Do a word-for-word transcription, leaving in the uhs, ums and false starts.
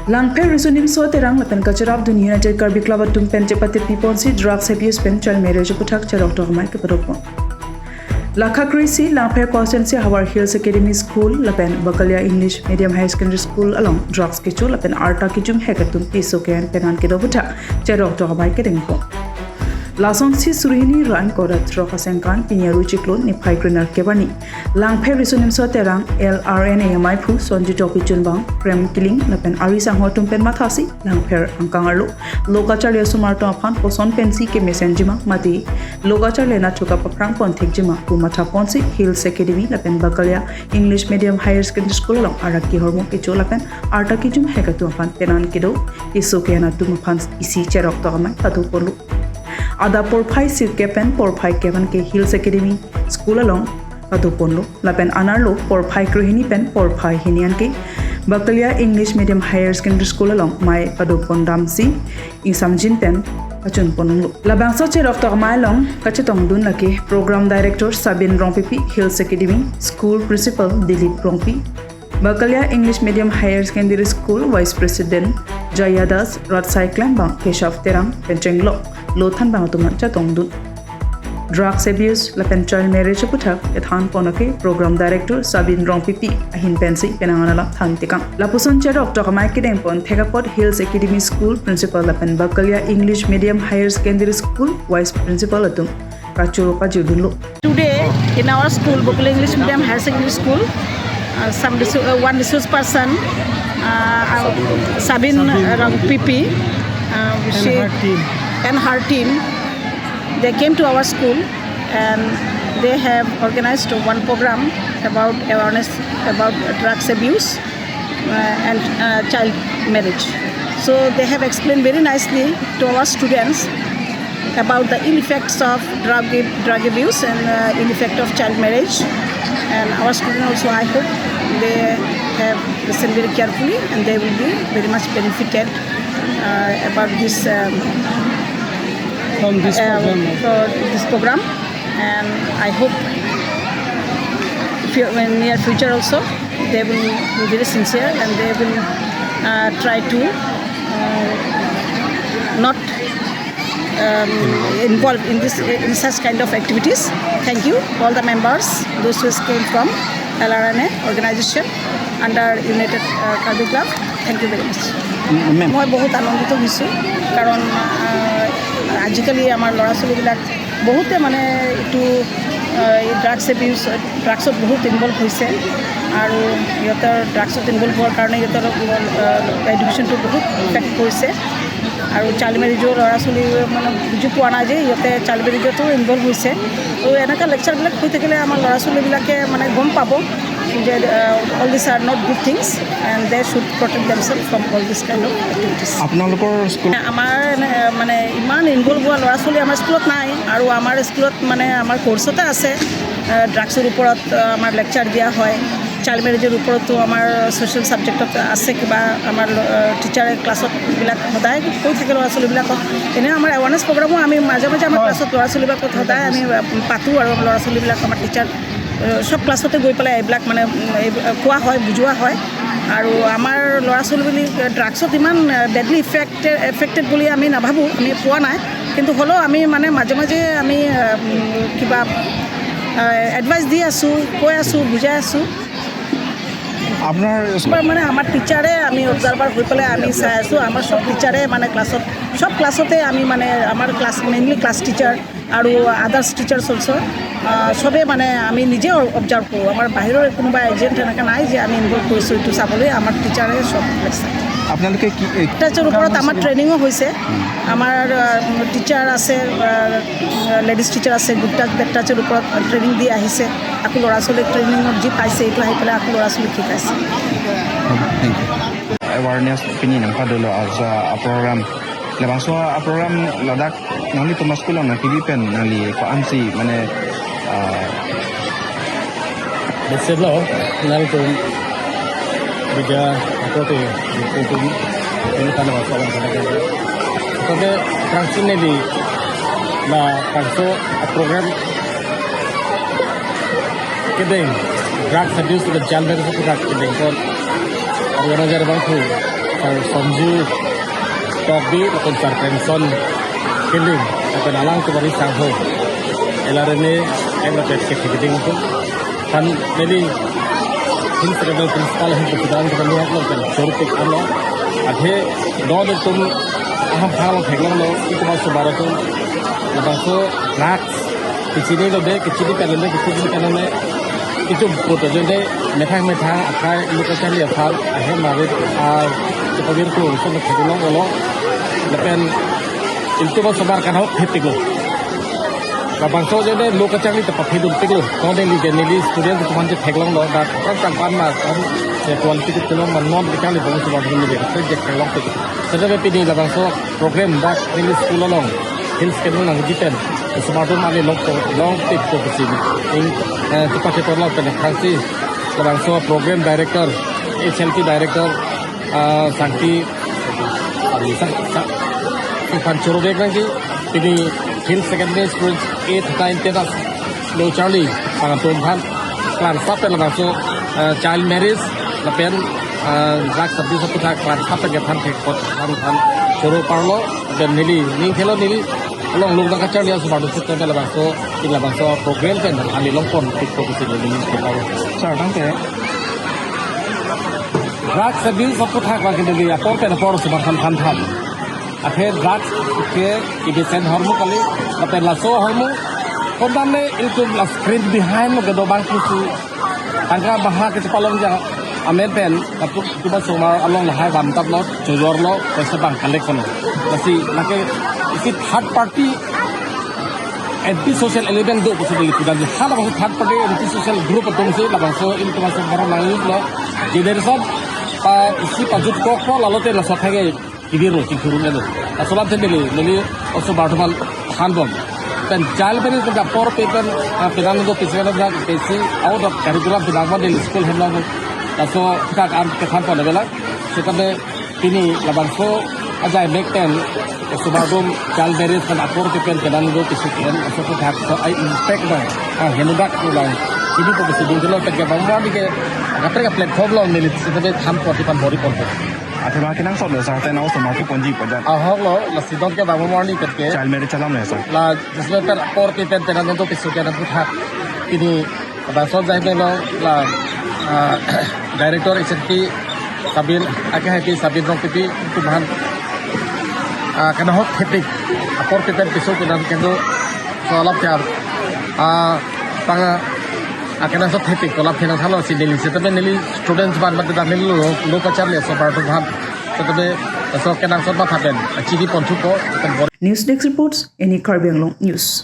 Langpher Riso Nimso Terang lapen kacherapdun United Karbi Club atum pen chepate piponsi drugs abuse pen child marriage aputhak cheroktok amei kepadopon. Lakha kre-isi Langpher constituency havar Hills Academy School lapen Bakalia English Medium Higher Secondary School along drugs kecho lapen arta kejum hek atum piso ke-en penan kedo aputhak cheroktok amei kedengpon. Lasonsi suri hini ra ingkoi ra throk asengkan pini aru chiklo niphai krenerkep arni Langpher Riso Nimso Terang L R N A amaiphu Sonjit Rokpi Chunbang, Prem Killing lapen ari sangho atum pen mathasi Langpher angkang arlo lo kacharli asomar atum aphan koson pensi kemesenjima mate lo kacharli anatthu kapaphrangpon thekjima pu mathaponsi Hills Academy lapen Bakalia English Medium Higher Secondary School along arak kehormu kecho lapen arta kejum hek atum aphan penan kedo piso ke-en atum aphan isi cheroktok amei padoponlo. Adap porphai sirkep pen porphai kep an ke Hills Academy School along padoponlo. Lapen anerlo porphai krehini pen porphai hini an ke Bakalia English Medium Higher Secondary School along mei padopon damsi ingsamjin pen pachunponlo. Labangso cheroktok amei along kachetongdun lake Program Director Sabin Rongpipi, Hills Academy School Principal Dilip Rongpi, Bakalia English Medium Higher Secondary School Vice President Jaya Das, rat asai klemkle abang Keshav Terang pen chenglok lo thanbang atum chetongdun. Drugs abuse lapen child marriage aputhak kethanpon ake Program Director Sabin Rongpipi ahin pensi penang an alam thantekang. Lapuson cheroktok amei kedengpon thek apot Hills Academy School Principal lapen Bakalia English Medium Higher Secondary School Vice Principal atum kachoro kajirdunlo. Today, in our school, Bakalia English Medium Higher Secondary School, uh, some resource, uh, one resource person, uh, uh, Sabin, uh, Rongpipi, uh, she, her team. And her team, they came to our school and they have organized one program about awareness about drugs abuse uh, and uh, child marriage. So they have explained very nicely to our students about the ill effects of drug, drug abuse and uh, ill effect of child marriage. And our students also, I hope they have listened very carefully and they will be very much benefited uh, about this um, from this uh, program. For this program. And I hope fu- in near future also they will be very sincere and they will uh, try to uh, not um, involve in this in such kind of activities. Thank you, all the members, those who came from L R N A organization under United uh, Karbi Club. Thank you very much. Ma'am. মই বহুত আনন্দিত হৈছোঁ, কাৰণ আহ, আজিকালি আমাৰ ল'ৰা ছোৱালীবিলাক বহুতে মানে এইটো আহ, এই ড্ৰাগছ এবিউজ, ড্ৰাগছত বহুত ইনভল্ভ হৈছে আৰু সিহঁতৰ ড্ৰাগছত ইনভল্ভ হোৱাৰ কাৰণে সিহঁতৰ এডুকেশ্যনটো বহুত ইফেক্ট কৰিছে। আৰু চাইল্ড মেৰিজো ল'ৰা ছোৱালী মানে বুজি পোৱা নাই যে সিহঁতে চাইল্ড মেৰিজতো ইনভল্ভ হৈছে। তো এনেকুৱা লেকচাৰবিলাক হৈ থাকিলে আমাৰ ল'ৰা ছোৱালীবিলাকে মানে গম পাব যে all these are not good things and they should protect themselves from all this kind of activities. আপোনালোকৰ স্কুল আমাৰ এনে, মানে ইমান ইনভল্ভ হোৱা ল'ৰা ছোৱালী আমাৰ স্কুলত নাই আৰু আমাৰ স্কুলত মানে আমাৰ কৰ্চতে আছে, ড্ৰাগছৰ ওপৰত আহ, আমাৰ লেকচাৰ দিয়া হয়। চাইল্ড মেৰিজৰ ওপৰতো আমাৰ ছ'চিয়েল ছাবজেক্টত আছে, কিবা আমাৰ টিচাৰে ক্লাছত এইবিলাক সদায় কৈ থাকে ল'ৰা ছোৱালীবিলাকক। এনেও আমাৰ এৱাৰনেছ প্ৰগ্ৰামো আমি মাজে মাজে আমাৰ ক্লাছত ল'ৰা ছোৱালীবিলাকক সদায় আমি আহ, পাতোঁ আৰু ল'ৰা ছোৱালীবিলাক আমাৰ টিচাৰ আহ, চব ক্লাছতে গৈ পেলাই এইবিলাক মানে উম, এই- কোৱা হয়, বুজোৱা হয়। আৰু আমাৰ ল'ৰা ছোৱালী বুলি ড্ৰাগছত ইমান বেডলি ইফেক্ট এফেক্টেড বুলি আমি নাভাবোঁ, আমি পোৱা নাই। কিন্তু হ'লেও আমি মানে মাজে মাজে আমি আহ, উম, কিবা এডভাইচ দি আছোঁ, কৈ আছোঁ, বুজাই আছোঁ। আপোনাৰ স্কুল- আমাৰ মানে আমাৰ টিচাৰে আমি অবজাৰ্ভাৰ হৈ পেলাই আমি চাই আছোঁ। আমাৰ চব টিচাৰে মানে ক্লাছত, চব ক্লাছতে আমি মানে আমাৰ ক্লাছ মেইনলি ক্লাছ টিচাৰ আৰু আদাৰ্ছ টিচাৰ্ছ অলছ' চবে মানে আমি নিজে অবজাৰ্ভ কৰোঁ। আমাৰ বাহিৰৰ কোনোবা এজেণ্ট এনেকৈ নাই যে আমি ইনভল্ভ কৰিছোঁ এইটো চাবলৈ। আমাৰ টিচাৰে চব লেকচাৰ আপোনালোকে কি এই- টেক্সটৰ ওপৰত আমাৰ ট্ৰেইনিঙো হৈছে। আমাৰ টিচাৰ আছে, লেডিজ টিচাৰ আছে, গুড টাচ বেড টাচৰ ওপৰত ট্ৰেইনিং দি আহিছে। আকৌ ল'ৰা ছোৱালীক ট্ৰেইনিঙত যি পাইছে এইটো আহি পেলাই আকৌ ল'ৰা ছোৱালীক শিকাইছে। Thank you. Awareness pini nangpadolo aja a program. Labangso a program ladak nangli Thomas Kulon nang T V pen nangli ko-ansi mane ah, Beselo, nangtum bija akote, akote, ini tanda apa yang kena kena. Akote transin ni di la pangso program kedeng, drug abuse ke jalber ke drug kedeng kon. Organizer bangku. Sar Sonju Tokbi lapen Sar Premson Killing lapen alangtum ari sangho, L R N A M lapen kethe keding atum aphan neli Hill Secondary Principal ahin kepudan kepanuhak lo pen chorupik anlo. Athe don atum ahamphang along theklonglo, itum asomar atum labangso drugs kechinilo de, kechini pen le, kechini pen le, kechum poto jone methang methang akai lo kacharli aphan ahem marit a chepagir ko so theklonglo. Lapen itum asomar kanhok thepiklo. Labangso jone lo kacharli ta paphedunpiklo. Tangte neli je neli student atum aphan je theklonglo, dak kan kan pan ma kan je quality ketheklong ma non kacharli bang asomar atum neli je theklongpik. Setame pini labangso program dak neli school along, Hill Secondary nangji pen asomar atum ani longpo, longpikpo pusi ning, eh, chepacheponlo pen aphrangsi labangso program director, H L P director, ah, Sangti, Sang, Sang, Sangpan choro dek nangji, pini Hill Secondary School eight, nine, ten as lo charli, bang atum aphan klang sap pen labangso, eh, child marriage lapen, eh, drugs abuse aputhak klang sap pen kethan thek apot aphan aphan choro parlo, pen neli ning thelo, neli along lo nangkacharli asomar atum sitame labangso, pini labangso program pen ani longponpikpo pusi neli ning thelo. Sir, tangte. Drugs abuse aputhak bang kedege apor pen apor asomar aphan than than. Athe drugs ke ibisen ahormu kali, lapen laso ahormu konatne itum la screen behind lo kedo bang pusi tangka baha kechepalongja amen pen, lapu itum asomar along lahai bam tap lo, chojor lo, paisa bang collect kono. Lasi lake isi third party anti social element do pusi neli pudan. Hala bangso third party anti social group atum si labangso itum asomar nang-use lo. Generation pa isi pajut kok lo, lalote laso thage kibir lo, chingthurung lo. Laso alamthe neli, neli asomar atum aphan thanbom. Pen child marriage ke apor pe pen, ah, penang do pisi na pisi out of curriculum penang ma neli school hem lo. Laso thak an kethanpon avelang. Setame pini labangso ajai mek pen asomar atum child marriage pen apor pe pen penang do pisi pen laso aputhak so ai impact bang, ah, henodak lo bang. Chinipo pusi dinglo pen ke bang bang ke kaprek platform lo neli setame thanpon, aphan bor-iponpo. Athema kenangsot lo sir, tena osomar keponji pajat. Ahok lo, lasi don ke bang morning pen ke. Child marriage alam lo sir. La, jisme pen apor pe pen penang do pisi penang aputhak. Pini labangso ajai mek lo la, ah, director H L P Sabin, ake hai pi Sabin Rongpipi atum aphan, ah, kanahok thepik, apor pe pen piso kenan kendo, so alap tiar, ah, pang, ah, kenangsot thepik, kolap kenang thalo si neli, setame neli students aphan, mate dak neli lo, lo kacharli asomar atum aphan, setame so kenangsot matha pen, ah, chiniponthupo, setame bor- News Desk reports, Any Karbi Anglong News.